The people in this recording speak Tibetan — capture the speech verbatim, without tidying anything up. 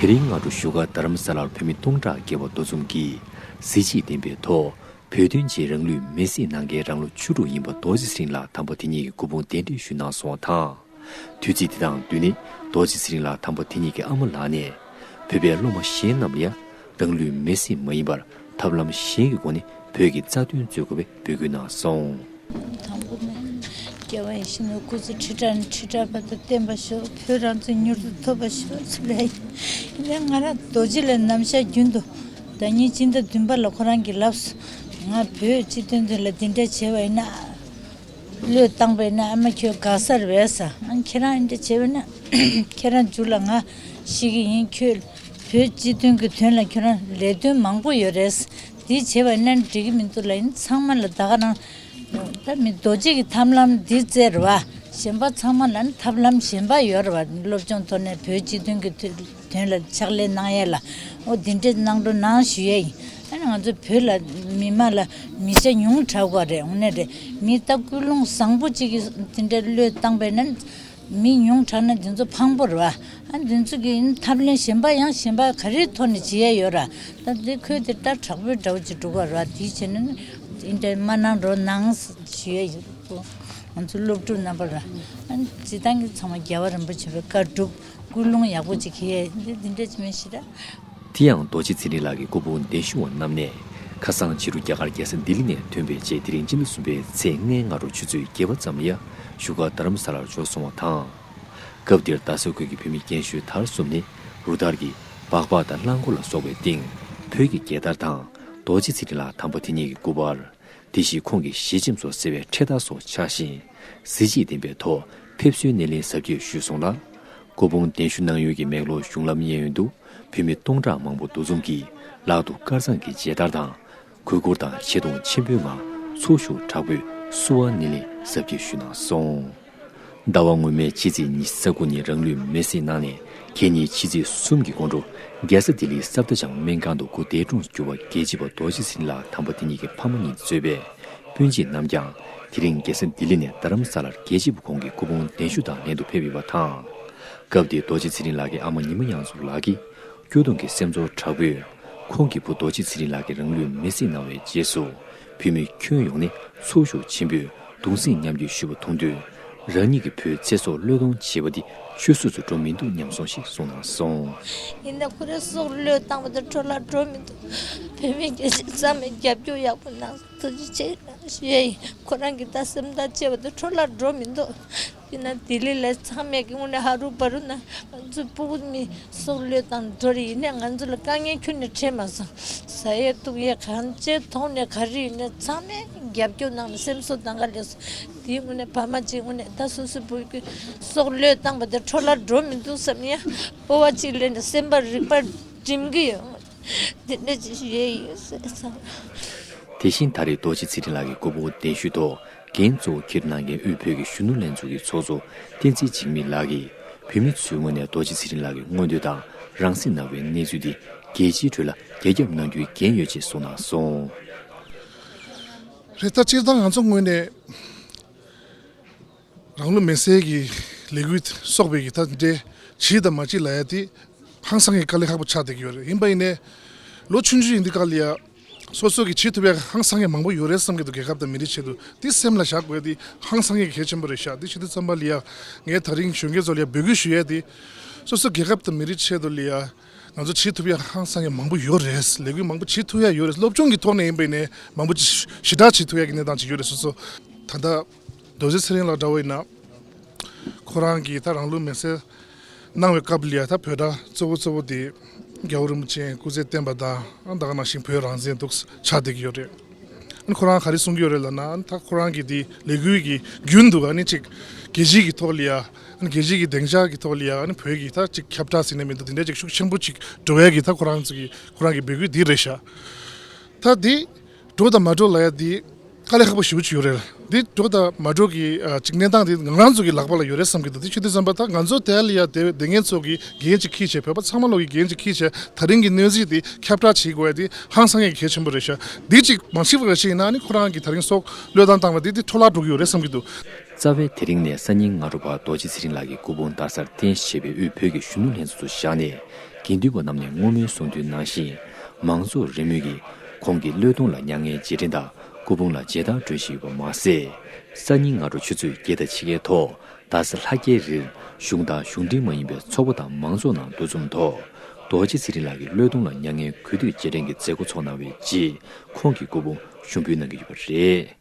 དེ་རིང་སྔ་དྲོ་བཞུགས་སྒར་རྡ་རམ་ས་ལར་བོད་མི་སྟོང་ཕྲག་བརྒལ་བ་འདུ་འཛོམས་ཀྱིས་གཟི་བརྗིད་ལྡན་པའི་ཐོག་བོད་དོན་ཆེད་རང་ལུས་མེར་སྲེག་གནང་མཁན་རང་ལོ་བཅུ་དྲུག་ཡིན་པ་རྡོ་རྗེ་ཚེ་རིང་ལགས་དམ་པ་དེ་ཉིད་ཀྱི་སྐུ་ཕུང་གདན་འདྲེན་ཞུས་གནང་སོང་བ་དང་། དུས་ཚིགས་འདི་དང་བསྟུན་ནས་རྡོ་རྗེ་ཚེ་རིང་ལགས་དམ་པ་དེ་ཉིད་ཀྱི་ཨ་མ་ལགས་ནས་བོད་པའི་སློབ་མ་གཞན་རྣམས་ལ་ཡང་རང་ལུས་མེར་སྲེག་མ་ཡིན་པར་ཐབས་ལམ་གཞན་གྱི་སྒོ་ནས་བོད་ཀྱི་རྩ་དོན་རྩོད་དགོས་པའི་འབོད་སྐུལ་གནང་སོང་། དང་པོ་ནས་སྐྱེ་བ་ཡི་ཤིང་ནས་སྐུ་ཚེ་ཁྲི་ཕྲག་ནས་ཁྲི་ཕྲག་བར་དུ་བརྟན་པར་ཤོག་བོད་རང་བཙན་མྱུར་དུ་ཐོབ་པར་ཤོག་ཟེར་ལས་ཡིན། ཡིན་ནའི་ང་རང་རྡོ་རྗེ་ལགས་ནམ་ཞག་རྒྱུན་དུ་ཟླ་ཉིན་སྤྱི་ཟླ་བདུན་པ་ལ་ཁོ་རང་གིས་ལབ་སོང་། ང་བོད་སྤྱི་དོན་དོན་ལ་འདི་འདྲ་བྱས་པ་ཡིན་ན། བློས་བཏང་པ་ཡིན་ན་ཨ་མ་ཁྱོད་དགའ་ས་རེད་ཟེར། ཨ་ཁྱེད་རང་འདི་འདྲ་བྱས་པ་ཡིན་ན་ཁྱེད་རང་མཇུག་ལ་ང་ཤི་གི་ཡིན། ཁྱོད་བོད་སྤྱི་དོན་གྱི་དོན་ལ་ཁྱོད་རང་ལས་དོན་མང་པོ་ཡོད་རེད། འདི་བྱས་པ་ཡིན་ན་འགྲིག་གི་མི་འདུག་ལབ་ཡིན། ཚང་མ་ལ་ད་ག་རང་ད་མི་རྡོ་རྗེ་གི་ཐབས་ལམ་འདི་བཙལ་རེད་བ། གཞན་པ་ཚང་མ་ལ་ནི་ཐབས་ལམ་གཞན་པ་ཡོད་རེད་བ། སློབ་སྦྱོང་ཐོག་ནས་བོད་སྤྱི་དོན་གྱི་དོན་དོན་ལ་ཕྱག་ལས་གནང་ཡས་ལ་འོ་འདི་འདྲས་གནང་རོགས་གནང་ཞུ་ཡས་ཡིན། ཨ་ནི་ང་ཚོ་བོད་ལ་མི་མང་ལ་མི་ཆ་ཉུང་དྲགས་པ་རེད། འོ་ནས་རེད། མི་ད་ཀུན་སློང་བཟང་པོ་གཅིག་གིས་འདི་འདྲས་བློས་བཏང་པས་ན། མི་ཉུང་དྲགས་ན་འདི་ཚོ་ཕངས་པོ་རེད་བ། ཨ་འདི་ཚོ་གི་ཐབས་ལེན་གཞན་པ་ཡང་གཞན་པ་ག་རེའི་ཐོག་ནས་བྱེད་ཡ་ཡོད་ར། ད་འདི་ཁོས་དེ་ལྟར་དྲག་པོའི་འདྲ་བོ་ཅིག་འགྲོ་ག་ར་དེའི་ཆེད་ནས་ཨིན་འདྲ་མ་གནང་རོགས་གནང་ཞུ་ཡ་ཡོད། ང་ཚོ་སློབ་ཕྲུག་རྣམ་པ་ལ་ཨ་སྤྱི་བཏང་གི་ཚང་མ་རྒྱལ་བ་རིན་པོ་ཆེ་བའི་བཀའ་སྒྲུབ་ཀུན་སློང་ཡག་པོ་ཅིག་གི་ཡ་འདི་འདི་འདྲ་ཅིག་མིན་ཞེ་དྲག་དེ་ཡང་རྡོ་རྗེ་ཚེ་རིང་ལགས་ཀྱི་སྐུ་ཕུང་གདན་ཞུ་བ་རྣམས་ནས་ཁ་སང་ཕྱི་དྲོ་རྒྱ་གར་རྒྱལ་ས་ལྡི་ལི་ནས་ཐོན་པའི་རྗེས་དེ་རིང་སྤྱི་ཟླ་གསུམ་པའི་ཚེས་ལྔའི་སྔ་དྲོ་ཆུ་ཚོད་བརྒྱད་པ་ཙམ་ལ་ཡ་བཞུགས་སྒར་རྡ་རམ་ས་ལར་འབྱོར་སོང་བ་དང་། སྐབས་དེར་རྡ་ས་ཁུལ་གྱི་བོད་མི་རྒན་གཞོན་དར་གསུམ་ནས་རུ་སྟར་གྱིས་སྦག་སྦག་དང་གླང་གོག་ལ་སོགས་པའི་སྟེང་བོད་ཀྱི་རྒྱལ་དར་དང་རྡོ་རྗེ་ཚེ་རིང་ལགས་དམ་པ་དེ་ཉིད་ཀྱི་སྐུ་པར། དེ་བཞིན་ཁོང་གི་ཞལ་ཆེམས་སོགས་གསལ་བའི་ཕྲེང་ཐག་སོགས་འཕྱར་བཞིན། གཟི་བརྗིད་ལྡན་པའི་ཐོག་ཕེབས་བསུའི་སྣེ་ལེན་གཟབ་རྒྱས་ཞུས་སོང་ལ། སྐུ་ཕུང་གདན་ཞུ་གནང་ཡུལ་གྱི་མེག་ལོར་གཞུང་ལམ་གཡས་གཡོན་དུ་བོད་མི་སྟོང་ཕྲག་མང་པོ་འདུ་འཛོམས་ཀྱིས་ལག་ཏུ་དཀར་གཙང་གི་མཇལ་དར་དང་། གུས་བཀུར་དང་ཆེ་མཐོང་ཆེན་པོའི་ངང་ཚོར་ཤུགས་དྲག་པོས་བསུ་བ་སྣེ་ལེན་གཟབ་རྒྱས་ཞུས་གནང་སོང་། ཟླ་བ་སྔོན་མའི་ཕྱི་ཚེས་ཉི་ཤུ་རྩ་དགུ་ཉིན་རང་ལུས་མེར་སྲེག་གནང་ནས། ཁེ་ཉིན་ཕྱི་ཚེས་གསུམ་གྱི་དགོང་དྲོ་རྒྱལ་ས་ལྡི་ལིའི་སབ་དར་ཇང་སྨན་ཁང་དུ་སྐུ་འདས་གྲོངས་གྱུར་བ་རྒྱལ་གཅེས་པ་རྡོ་རྗེ་ཚེ་རིང་ལགས་དམ་པ་དེ་ཉིད་ཀྱི་ཕ་མ་གཉིས་གཙོས་པའི་སྤུན་མཆེད་རྣམས་ཀྱང་དེ་རིང་རྒྱལ་ས་ལྡི་ལི་ནས་རྡ་རམ་ས་ལར་རྒྱལ་གཅེས་པ་ཁོང་གི་སྐུ་ཕུང་གདན་ཞུ་དང་ལྷན་དུ་ཕེབས་ཡོད་པ་དང་། སྐབས་དེར་རྡོ་རྗེ་ཚེ་རིང་ལགས་ཀྱི་ཨ་མ་ཉི་མ་དབྱངས་མཚོ་ལགས་ཀྱིས་སྐྱོ་གདུང་གི་སེམས་ཚོར་དྲག་པོས། ཁོང་གི་བུ་རྡོ་རྗེ་ཚེ་རིང་ལགས་ཀྱིས་རང་ལུས་མེར་སྲེག་གནང་བའི་རྗེས་སུ། བོད་མི་ཁྱོན་ཡོངས་ནས་ཚོར་ཤུགས་ཆེན་པོས་གདུང་སེམས་མཉམ་སྐྱེད་ཞུས་པ་མཐོང་དུས། རང་ཉིད་ཀྱི་བུའི་ཚེ་སྲོག་བློས་གཏོང་བྱས་པ་འདི་ཆོས་སྲིད་དུ་འགྲོ་མི་འདུག་སྙམ་སོང་ཞེས་གསུངས་གནང་སོང་། ཡིན་ན་ཁོ་རའི་སྲོག་བློས་བཏང་བ་དང་འཕྲོ་བརླག་འགྲོ་མི་འདུག་བོད་མི་སྐྱེ་ཤི་ཚང་མས་རྒྱབ་སྐྱོར་ཡག་པོ་གནང་། ཐུགས་རྗེ་ཆེ་གནང་ཞུ་ཡ་ཡིན། ཁོ་རང་གི་ད་སེམས་ཐག་བཅད་པ་དང་འཕྲོ་བརླག་འགྲོ་མི་འདུག་དེ་ན་ལྡི་ལི་ལ་ཚང་མས་ཀྱི་དངོས་གནས་ཧ་རུ་བ་རུ་ན་ང་ཚོའི་ཕྲུ་གུ་མི་སྲོག་བློས་བཏང་འགྲོ་རེ་ཡིན་ནས་ང་ཚོ་ལ་དཀའ་ངལ་ཁྱོན་ནས་འཕྲད་མ་སོང་། ཟ་ཡས་འཐུང་ཡས་གང་ཅིའི་ཐོག་ནས་ག་རེ་ཡིན་ནས་ཚང་མས་རྒྱབ་སྐྱོར་གནང་ནས་སེམས་གསོ་གནང་ག་ལས་སོང་། དེའི་དངོས་གནས་ཕ་མ་གཅིག་དངོས་གནས་ད་སོ་སོའི་བུ་གུ་སྲོག་བློས་བཏང་བ་དེ་འཕྲོ་བརླག་འགྲོ་མི་འདུག་བསམ་ཡ་སྤོབས་པ་གཅིག་སླེབས་ནས་སེམས་པ་རིག་པ་སྒྲིམ་གི་ཡོད། དེ་འདྲ་ཅིག་ཞུ་ཡས་ཡོད་ཟེར་ཙང་། དེ་བཞིན་ད་རེས་རྡོ་རྗེ་ཚེ་རིང་ལགས་ཀྱི་སྐུ་ཕུང་གདན་ཞུ་ཐོག་འགན་གཙོ་བོ་འཁྱེར་གནང་མཁན་དབུས་བོད་ཀྱི་གཞོན་ནུ་ལྷན་ཚོགས་ཀྱི་ཚོགས་གཙོ་བསྟན་འཛིན་འཇིགས་མེད་ལགས་ཀྱིས་བོད་མི་ཚོའི་ངོས་ནས་རྡོ་རྗེ་ཚེ་རིང་ལགས་ཀྱི་མངོན་འདོད་དང་རང་སྲེག་གནང་བའི་གནས་ཚུལ་འདི་རྒྱལ་སྤྱིའི་ཁྲོད་ལ་རྒྱ་ཁྱབ་གནང་རྒྱུའི་འགན་ཡོད་ཅེས་གསུངས་གནང་སོང་། རེད། ད་སྤྱིར་བཏང་ང་ཚོ་ངོས་ནས། རང་ལུས་མེར་སྲེག་གི་ལས་འགུལ་སོགས་པའི་གི་ད་འདྲའི་བྱེད་དང་མ་བྱེད་ལབ་ཡ་དེ་ཧང་སང་གི་དཀའ་ལས་ཁག་པོ་ཆགས་བསྡད་ཀྱི་ཡོད་རེད། ཡིན་པ་ཡིན་ནའི་ལོ་ཆུང་ཆུང་ཡིན་དུས་སྐབས་ལ་ཡ་སོ་སོ་གི་བྱེད་ཐུབ་ཡ་ཧང་སང་གི་མང་པོ་ཡོད་རེད་བསམ་གྱི་འདུག་རྒྱལ་ཁབ་དང་མི་རིགས་ཆེད་དུ་དེ་སེམས་ལ་བཞག་དགོས་ཡ་དེ་ཧང་སང་གི་གལ་ཆེན་པོ་རེད་ཤག་དེ་བྱེད་དུས་ཙམ་པ་ལ་ཡ་ངས་ད་རིང་གཞོན་སྐྱེས་ཚོ་ལ་ཡ་འབོད་སྐུལ་ཞུ་ཡ་དེ་སོ་སོ་རྒྱལ་ཁབ་དང་མི་རིགས་ཆེད་དུ་ལ་ཡ་ང་ཚོ་བྱེད་ཐུབ་ཡ་ཧང་སང་གི་མང་པོ་ཡོད་རེད། ལས་འགུལ་མང་པོ་བྱེད་ཐུབ་ཡ་ཡོད་རེད། སློབ་སྦྱོང་གི་ཐོག་ནས་ཡིན་པ་ཡིན་ནའི་མང་པོ་ཅིག་ཞེ་དྲག་བྱེད་ཐུབ་ཡ་གི་གནས་སྟངས་ཅིག་ཡོད་རེད། སོ་སོ་ད་ལྟ། རྡོ་རྗེ་ཚེ་རིང་ལགས་འདྲ་བོ་ཡིན་ན། ཁོ་རང་གིས་ད་རང་ལུས་མེར་སྲེག་གནང་བའི་སྐབས་ལ་ཡ་ད་བོད་དགྲ་གཙོ་བོ་གཙོ་བོ་དེ་རྒྱལ་བ་རིན་པོ་ཆེ་སྐུ་ཚེ་བརྟན་པ་དང་ད་ག་ནང་བཞིན་བོད་རང་བཙན་འདུག་ཆགས་བསྡད་ཀྱི་ཡོད་རེད། ཨ་ནི་ཁོ་རང་ག་རེ་གསུང་གི་ཡོད་རེད་ལབ་ན་ཨ་ནི་ད་ཁོ་རང་གི་དེ་ལས་འགུལ་གྱི་རྒྱུན་དུ་ཨ་ནི་ཅིག་རྒྱལ་སྤྱི་གི་ཐོག་ལ་ཡ་ཨ་ནི་རྒྱལ་སྤྱི་གི་སྡིངས་ཆ་གི་ཐོག་ལ་ཡ་ཨ་ནི་བོད་ཀྱི་ད་ཅིག་ཁྱབ་བསྒྲགས་ཟེར་ན་མི་འདུག་དེ་འདྲ་ཅིག་ཤུགས་ཆེན་པོ་ཅིག་འགྲོ་ཡ་གི་ད་ཁོ་རང་ཚོ་གི་ཁོ་རང་གི་འབོད་སྐུལ་འདི་རེད་ཤག་ད་དེ། འགྲོ་དང་མ་འགྲོ་ལབ་ཡ་དེ་དཀའ་ལས་ཁག་པོ་ཞེ་པོ་ཅིག་ཡོད་རེད། དེ་འགྲོ་དང་མ་འགྲོ་གི་ཨ་ཅིག་གནས་སྟངས་དེ་ང་རང་ཚོ་གི་ལག་པ་ལ་ཡོད་རེད་བསམ་གྱི་འདུག་དེ་ཆུ་དུས་ཙམ་པ་ད་ང་ཚོ་དེ་ལ་ཡ་དེ་དེ་ངེད་ཚོ་གི་འགན་ཅིག་འཁྱེར་བྱས་བོད་པ་ཚང་མ་ལོག་གི་འགན་ཅིག་འཁྱེར་བྱས་ད་རིང་གི་གནས་ཚུལ་དེ་ཁྱབ་བསྒྲགས་བྱེད་དགོས་ཡ་དེ་ཧང་སང་ཡ་གལ་ཆེན་པོ་རེད་ཤག་དེ་ཅིག་མ་ཤེས་པ་ཞིག་ཡིན་ན་ནི་ཁོ་རང་གི་ད་རིང་སྲོག་བློས་བཏང་བཏང་བ་དེ་དེ་འཕྲོ་བརླག་འགྲོ་གི་ཡོད་རེད་བསམ་གྱི་འདུག་རྩ་བའི་དེ་རིང་ནས་སང་ཉིན་སྔ་དྲོ་བར་རྡོ་རྗེ་ཚེ་རིང་ལགས་ཀྱི་སྐུ་ཕུང་རྡ་སར་རྟེན་གཞི་བྱས་པའི་དབུས་བོད་ཀྱི་གཞོན་ནུ་ལྷན་ཚོགས་སུ་བཞག་ནས། དགེ་འདུན་པ་རྣམས་ནས་བསྔོ་སྨོན་གསུང་དོན་ནང་བཞིན། མང་ཚོགས་རེ་མོས་ཀྱིས་ཁོང་གི་བློས་གཏོང་ལ་མྱ་ངན་རྗེས་དྲན་དང་སྐུ་ཕུང་ལ་མཇལ་དར་སྒྲོན་བཞིན་ཡོད་པ་མ་ཟད། སང་ཉིན་སྔ་དྲོ་ཆུ་ཚོད་བརྒྱད་དང་ཕྱེད་ཀའི་ཐོག་རྡ་ས་ལྷ་རྒྱལ་རིར་གཞུང་དང་གཞུང་འབྲེལ་མ་ཡིན་པའི་ཚོགས་པ་དང་མང་ཚོགས་རྣམས་འདུ་འཛོམས་ཐོག་རྡོ་རྗེ་ཚེ་རིང་ལགས་ཀྱི་བློས་གཏོང་ལ་མྱ་ངན་གུས་འདུད་རྗེས་དྲན་གྱི་མཛད་སྒོ་ཚོགས་གནང་བའི་རྗེས། ཁོང་གི་སྐུ་ཕུང་ཞུགས་འབུལ་གནང་གི་ཡོད་པ་རེད།